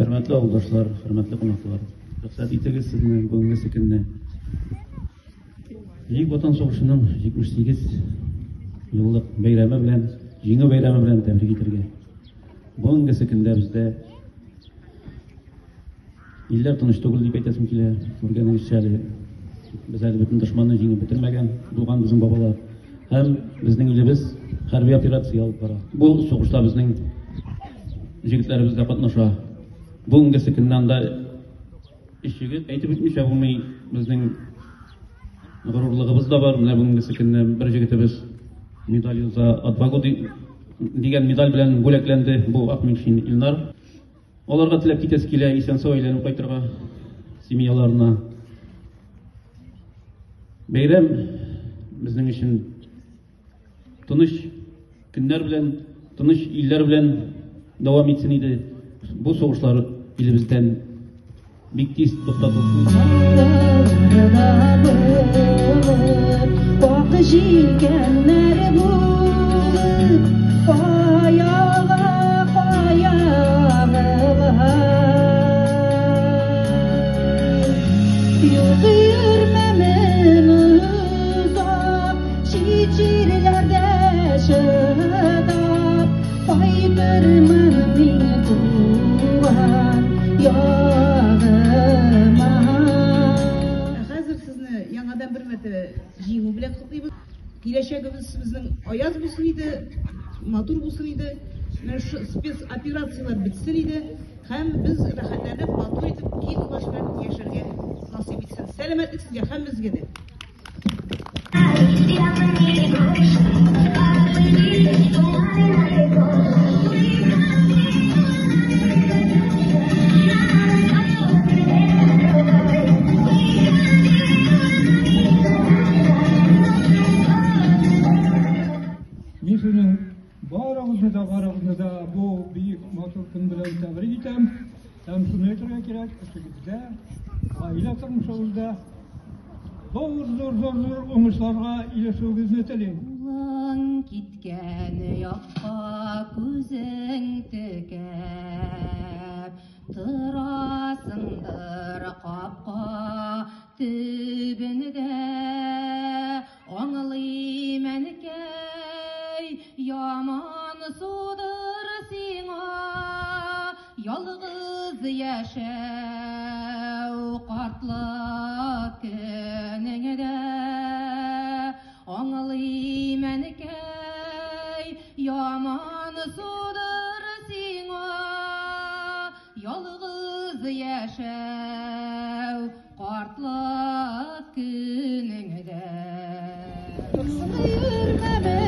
Хөрмәтле авылдашлар, хөрмәтле кунаклар, рөхсәт итегез сезне бүгенге көнне Бөек Ватан сугышының 78 еллык бәйрәме белән, Җиңү бәйрәме белән тәбрик итәргә. Бүгенге көндә бездә илләр тыныч түгел дип әйтәсем килә. Күргәнегезчә әле без әле бөтен дошманны җиңеп бетермәгән булган безнең бабалар. Һәм безнең илебез хәрби операция алып бара. Бу сугышта безнең җегетләребез дә катнаша. Бүгенге көндә анда өч егет әйтеп үтмичә булмый, безнең горурлыгыбыз да бар. Менә бүгенге көнне бер җегетебез медаль за отвагу дигән медаль белән бүләкләнде. Бу Акминшин Илнар. Аларга теләп китәсе килә, исән-сау әйләнеп кайтырга семьяларына. Бәйрәм безнең өчен тыныч көннәр белән, тыныч илләр белән дәвам итсен иде. Бу сугышлар илебездән бик тиз туктатылсын. Ак җилкәннәр булып, каяга каягылар. Юк йөрмәмен озак, чит җирләрдә чыдап, кайтырмын мин туган ягыма. Хәзер сезне яңадан бер мәртәбә җиңү белән котлыйбыз. Киләчәгебез безнең аяз булсын иде, матур булсын иде. Менә шушы спецоперацияләр бетсен иде һәм без рәхәтләнеп, матур итеп, киң колач белән яшәргә насыйп итсен. Сәламәтлек сезгә һәммәгезгә дә. Мин сезнең барыгызны да, барыгызны да бу бөек матур көн белән тәбрик итәм. Һәм шуны әйтергә кирәк, эшегездә, гаилә тормышыгызда зур, зур, зур, зур уңышларга ирешүегезне телим. Улың киткән якка күзең текәп, торасыңдыр капка төбендә. Аңлыйм, әнкәй, яман судыр сиңа, ялгыз яшәү картлык көнеңдә. Аңлыйм, әнкәй, яман судыр сиңа, ялгыз яшәү картлык көнеңдә. Йөрмәмен.